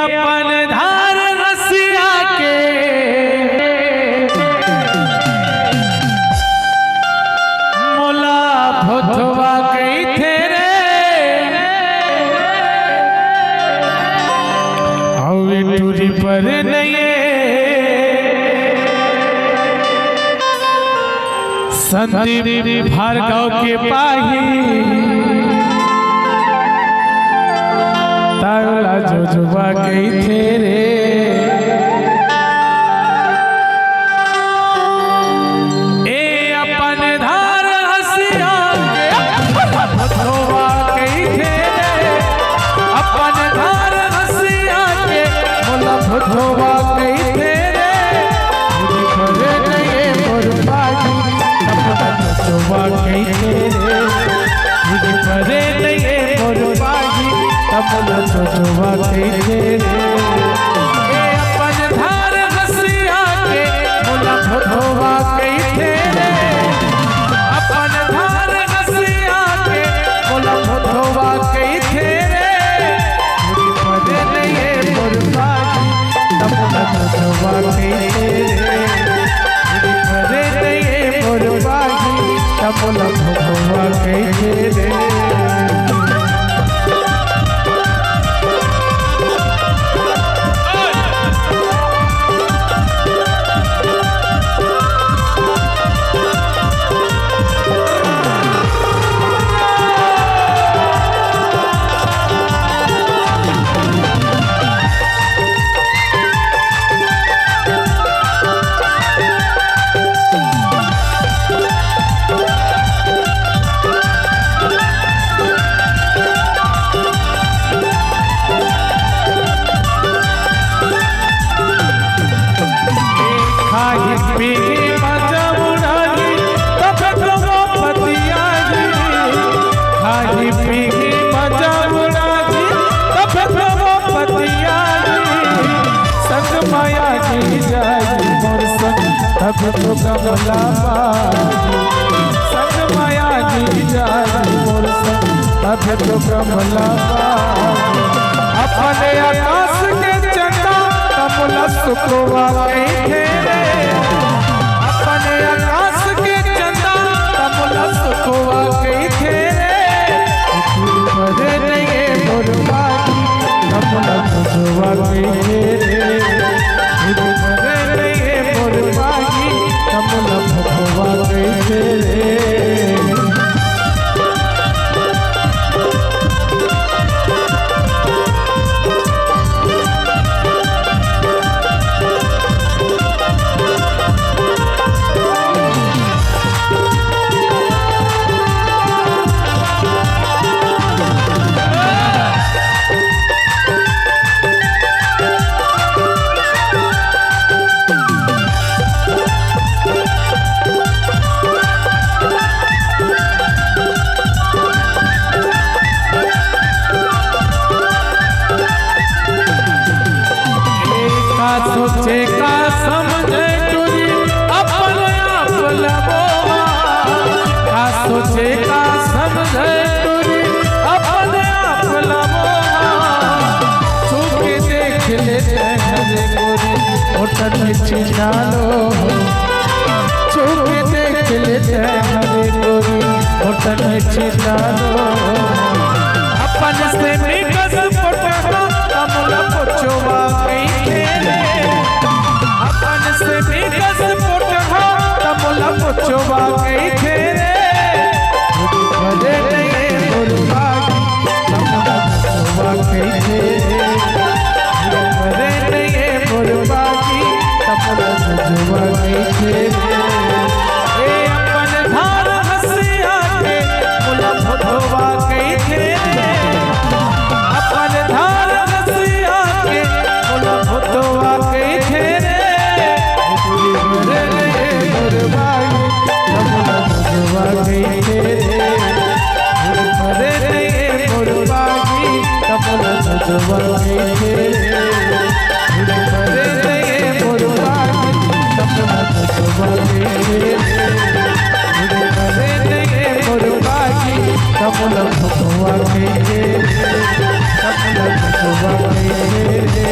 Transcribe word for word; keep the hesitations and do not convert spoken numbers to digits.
अपन धार रसिया के मोला भोथवा कहिथे रे। अउ ए टूरी पर नइये संदीप भार्गव के पाही, तला जोजवा कहिथे रे। ए अपन धार हसिया के भोथवा कहिथे रे, अपन धार हसिया के मोला भोथवा कहिथे रे। टूरी परे नइये मोर पागी, तब मोला जोजवा कहिथे रे। टूरी परे नइये मोर पागी, तब मोला जोजवा कहिथे रे। ए अपन धार हसिया के मोला भोथवा कहिथे रे। अपन धार हसिया के मोला भोथवा कहिथे रे। टूरी परे नइये मोर पागी, तब मोला भोथवा कहिथे रे। टूरी परे नइये मोर पागी, तब मोला भोथवा कहिथे रे। खाही पीही मजा उड़ाही, तब तो वो पतियाही। खाही पीही मजा उड़ाही, तब तो वो पतियाही। संग माया जी जाही मोर संग, तब तो कमला पाही। संग माया जी जाही मोर संग, तब तो कमला पाही। अपने आकाश के चंदा, तब मोला सुखवा कहिथे रे। अपने आकाश के चंदा, तब मोला सुखवा कहिथे रे। टूरी परे नइये मोर पागी, तब मोला जोजवा कहिथे रे। टूरी परे नइये मोर पागी, तब मोला भोथवा कहिथे रे। का सोचे का समझे टूरी अपने आप ला मोहा। का सोचे का समझे टूरी अपने आप ला मोहा। छू के देख ले तैं हरे गोरी, होठ में चिन्हा लो। छू के देख ले तैं हरे गोरी, होठ में चिन्हा लो। अपन से निकस पोटहा, तब मोला पोछवा कहिथे रे। अपन से निकस पोटहा, तब मोला पोछवा कहिथे रे। टूरी परे नइये मोर पागी, तब मोला जोजवा कहिथे रे। टूरी परे नइये मोर पागी, तब मोला जोजवा कहिथे रे। ए अपन धार हसिया के मोला भोथवा कहिथे रे। अपन धार हसिया के मोला भोथवा कहिथे रे। टूरी परे नइये मोर पागी, तब मोला जोजवा कहिथे रे। टूरी परे नइये मोर पागी, तब मोला जोजवा कहिथे रे। टूरी परे नइये मोर पागी, तब मोला जोजवा कहिथे रे। टूरी परे नइये मोर पागी, तब मोला भोथवा कहिथे रे। तब मोला जोजवा कहिथे रे।